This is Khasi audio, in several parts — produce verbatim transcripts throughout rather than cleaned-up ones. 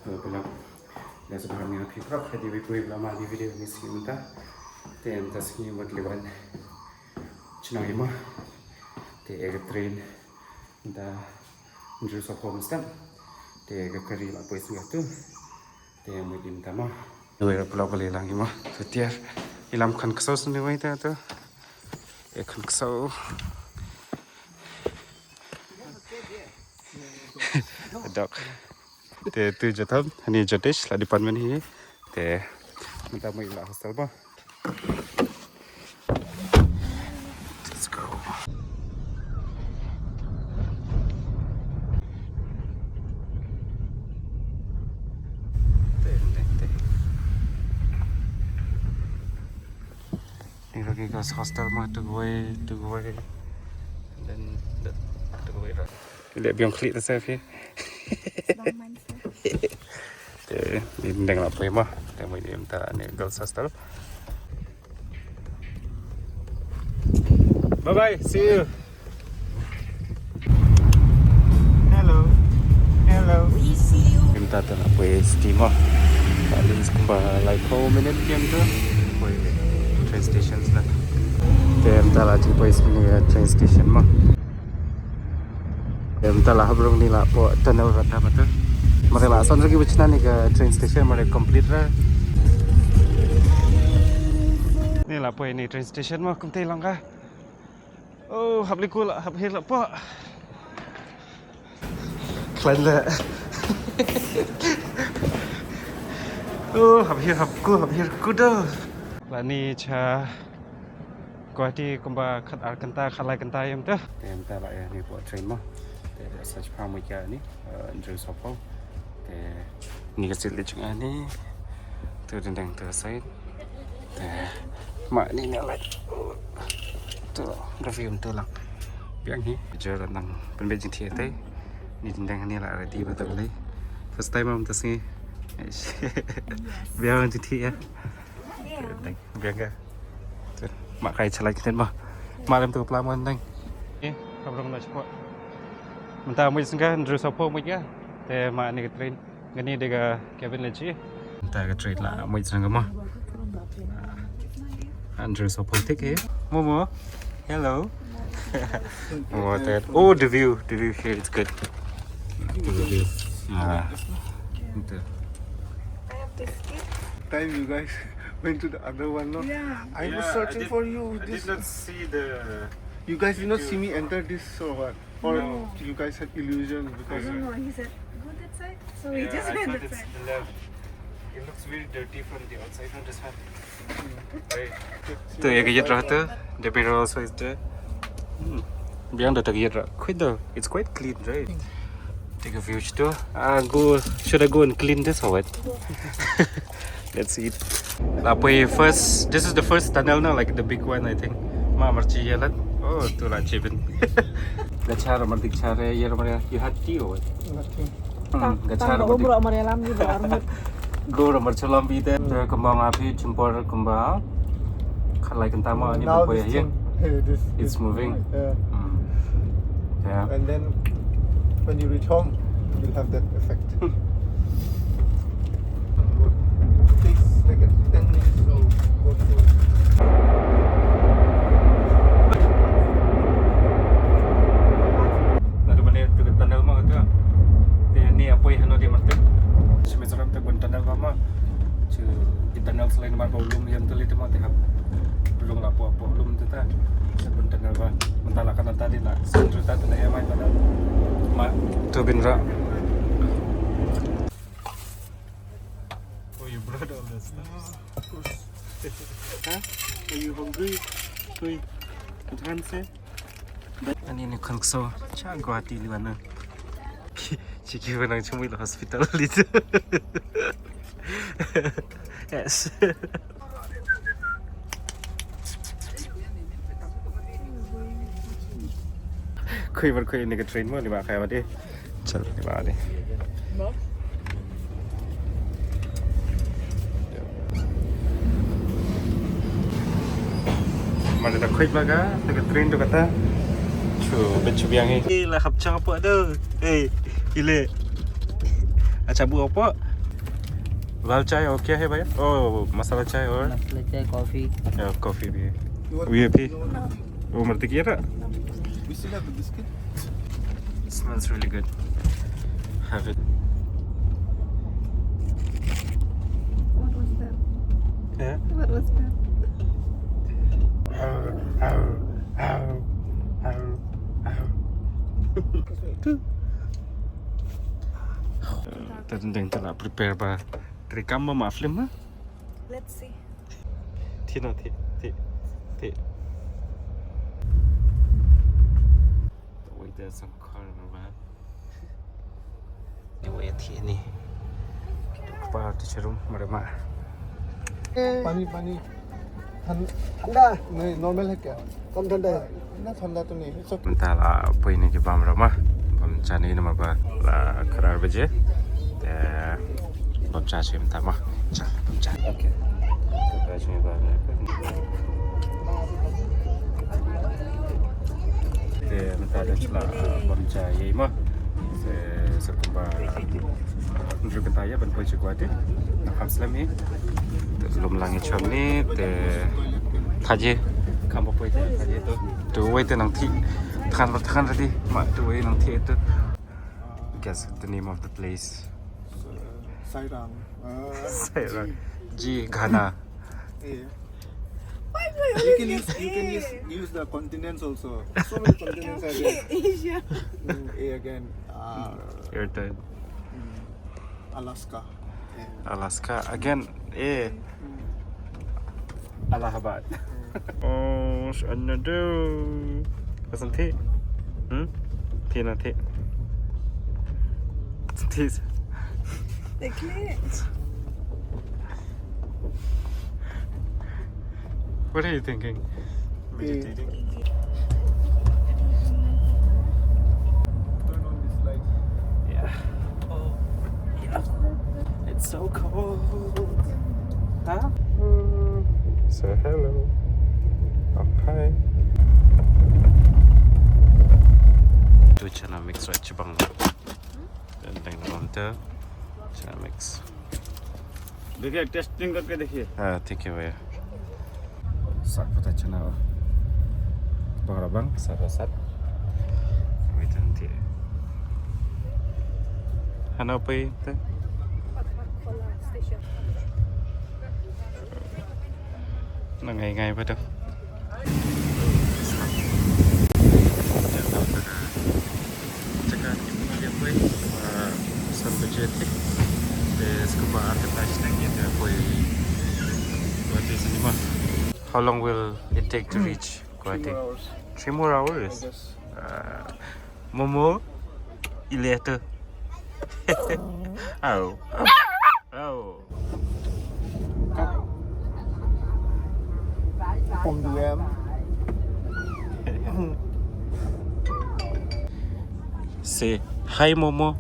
Hello, hello. Ïa, sngewbha ïa phi baroh ha kane ka video, ïa kane ka video. Te mynta sngi mut leit ban shong hi mo. Te ïa ka train mynta hynriew sawphew mynstep. Te ka kari la poi sngewthuh. Te mut mynta mo. Ïa, ïa, phi lah ban leit lang hi mo. Te tiar i lam kham ksew sngewbha ïa to. Ïa, kham ksew. Dok. Te tu Jotham, hani Jyotish, la department hi. Te mynta mut la hostel mo. Let's go. Te, te, te. Ni ruh ki girls hostel mo, tu kawei, tu kawei. Then, tu kawei ruh. Leh biang khlieh ta sa phi. Te, ni dang la poi mo. Te mut mynta ni girls hostel. Bye bye, see you. Hello. Hello. Mynta te la poi city mo. At least kumba laiphew minit ïa mynta. Poi train station sla. Te mynta la ju poi sha kane ka train station mo. Te mynta la hap rung ni la poi tunnel rata mynta. Mar la san ragi bachna ni ka train station mar complete ra. Ni la poi ni train station mo kumta long ka. Oh, hap liku la, hap hir la poi. Khlaiñ la. Oh, hap hir hap ku, hap hir ku do. La ni cha Guwahati kumba khat ar kynta, khat lai kynta ïa mynta. Te mynta la ïa ni poi train mo. Te sa chipha mo ïa ni, eh, hynriew sawphew. Te ni ka seat leit jong nga ni. Tu dang dang tu side. Te ma ni na lai. Tu ka view tu lang. Biang hi. Jor nang pynbeit jingthiah te. Ni dang dang ni la ready ba tu lei. First time am tu sngi. Biang jingthiah. Biang, biang ka. Ma kai chalai kiten mo. Ma lem tu pla mo dang. Eh, ka brong na spot. Mynta mut sngewbha hynriew sawphew mut ka. Te ma ni ka train. Nga ni da ka cabin la chi. Mynta ka train la mut sngewbha mo. Hynriew sawphew tik eh. Mo mo. Hello. What that? Oh, the view. The view here is good. The view. Ah. Mynta. I have to skip. Time you guys went to the other one, no? Yeah. I was Yeah, I searching did, for you. I This did not see the You guys did not see me video. Enter this or what? Or No. You guys had illusion I because don't know. He said, "Go that side." So we Yeah, just I went thought that it's side. The left. It looks very dirty from the outside, not this one. Right. Tu ïa ka ïit rah tu, the mirror also is there. Hmm. Biang da ta ka ïit rah. Quite though. It's quite clean, right? Take a view tu. Ah, go. Should I go and clean this or what? Let's eat. La poi first. This is the first tunnel now, like the big one, I think. Ma marchi yalat. Oh, tu la chibin. Gachar mardik chare, yer mare. You had tea or what? Nothing. Hmm, Tang, gachar tang ba mardik. Umrah mare lam ji ba armut. Go ra marchi lam bi te. Te kumba nga phi chimpor kumba. Khalai kanta ma ni Now poi this ye. Thing, hey, this, It's this, moving. Yeah. Hmm. Yeah. And then when you reach home, you'll have that effect. Takes like a ten minutes to go through. Na tu mane tu ka tunnel ma tu. Te ni apoi hano di martu. Simi saram te bun tunnel ma ma. Chu ki tunnel selain mar ba ulum yam tu li te ma te hap. Rung la po po ulum tu ta. Te bun tunnel ba. Mentala kan ta di la. Sendru ta tu na ya mai tunnel. Ma tu bin ra. Oh, you brought all the stuff. Of course. Huh? Are you hungry? Hui. Advance eh? Ani ni khon kso. Cha Guwahati li wana. Chiki wana chumui la hospital li. Yes. Khui bar khui ni ka train mo ni ba khai ba de. Chal ni ba de. Mar da khui ba ka, da ka train tu kata. Chu, bet chu biang hi. Eh, la hap chang apa tu? Eh, ile. Acha bu apa? लाल चाय और क्या है भैया? ओ, मसाला चाय और? मसाला चाय, कॉफी। या, कॉफी भी है। ये भी? वो मर्द की रहा? We still have the biscuit. It smells really good. Have it. What was that? Yeah? What was that? Tadeng tala prepare ba trikam ba ma film ha. Let's see. Thi na thi thi thi. Wait, there's some car over. Ni wei thi ni. Kpa ti cherum marema. पानी पानी ठंडा नहीं, नॉर्मल है क्या? कम ठंडा है। इतना ठंडा तो नहीं है, सब। Mynta la poi ne ki bam rama. Bam cha ne namar ba la khatar baje. Te bam cha shi mynta ma. Cha bam cha. Okay. Te mynta da chla bam cha ye ma. Se se kumba. Nju kata ya ban poi shi kwati. Na kam slem hi. Te lum lang i chom ni te thaje. Kam ba poi te thaje to. Tu wei te nang thi. Than than ready. Ma tu wei nang thi tu. Guess the name of the place. Sairang. Uh, Sairang. G Ghana. Yeah. Why do I You always can get use you can use A? Use the continents also. So many continents are there. Asia. Mm, A again. Uh, Your turn. Mm, Alaska. Yeah. Alaska again. A. Mm. Allahabad. Oh, another. Listen, thi. Hmm? Thi na thi. Thi. They can't. What are you thinking? Meditating. Turn on this light. Yeah. Oh, yeah. It's so cold. Huh? Mm. So hello. Okay. Tu chana mix right chibang. Dan dang nonte chana mix. देखिए, टेस्टिंग करके देखिए। हाँ, ठीक है भैया। Sat pata chana. Bang rabang, sat sat. Wait until. Hana poi te. Na ngai ngai ba da. Jaka ni pun dia poi. San baje te. Te scuba architect nang dia poi. What is cinema? How long will it take to reach Guwahati? Three more hours. Three more hours? I guess. Uh, Momo, ilete. Oh. Oh. Pong duem. Say hi, Momo.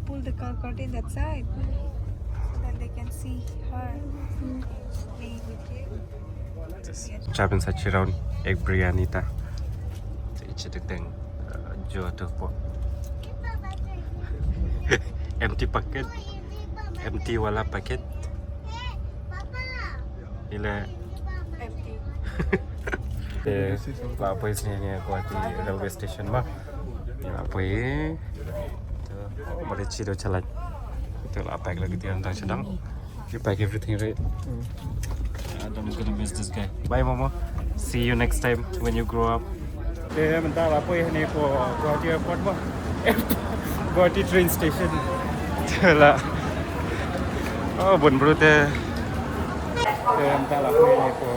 Pull the car curtain that side so that they can see her playing with you. Yes. Chapin sa chiron egg biryani ta. Chitik teng jo tu po. Empty packet. Empty wala packet. Ile. Empty. Te la poi sini ni Guwahati railway station ma. La poi. Oh, mari chido chalai. Te la pack lagi tiang tang sedang. You pack everything, right? Mm. I'm gonna miss this guy. Bye, Momo. See you next time when you grow up. Te mynta la poi hangne ko Guwahati Airport ba. Guwahati train station. Te la. Oh, bun bru te. Te mynta la poi hangne ko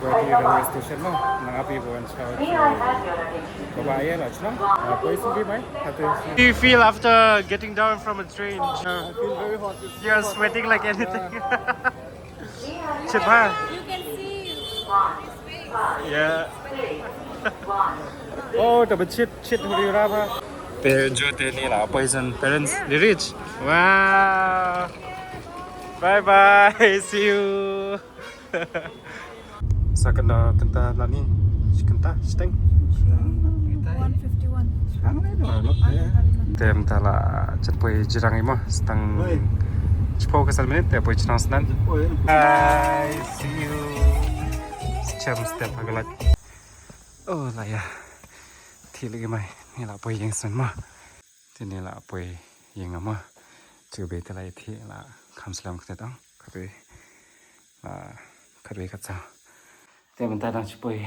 Guwahati railway station ba. Nang api bun chao. Bye bye, la chnong. La poi sini bye. Do you feel after getting down from a train? I feel very hot. It's You're so hot. Sweating like anything. Yeah. Chit bha. You can see his face. Yeah. Oh, ta ba chit chit huri ra bha. Te jo te ni la poi san parents. They reach. Wow. Bye bye, see you. Sa kynta, kynta lani, kynta shiteng. One fifty-one. Te mynta la jan poi jrang imo, sa tang shiphew ka san minit te poi jrang snan. Bye, see you. Chem step ha ka light. Oh la ïa. Thik lagi mai, ngi la poi ïing snan mo. Te ngi la poi ïing mo. Te kaba ïa te la ïa thik la kham slem kata tang. Kata la kata kata. Te mynta dang shu poi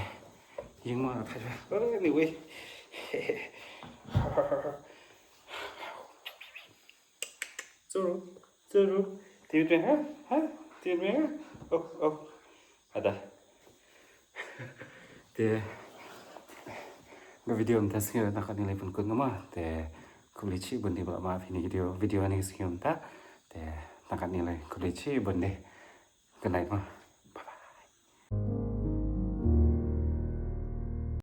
ïing mo, la thait ba. Oh, anyway. Zero, zero. Ti tu ha? Ha? Ti tu ha? Oh, oh. Ada. Te ka video mynta sngi tang kat ni lai pynkut nga mo. Te khublei shibun de ba ma phi ïa kane ka video, video ha kane ka sngi mynta. Te tang kat ni lai, khublei shibun de. Good night mo.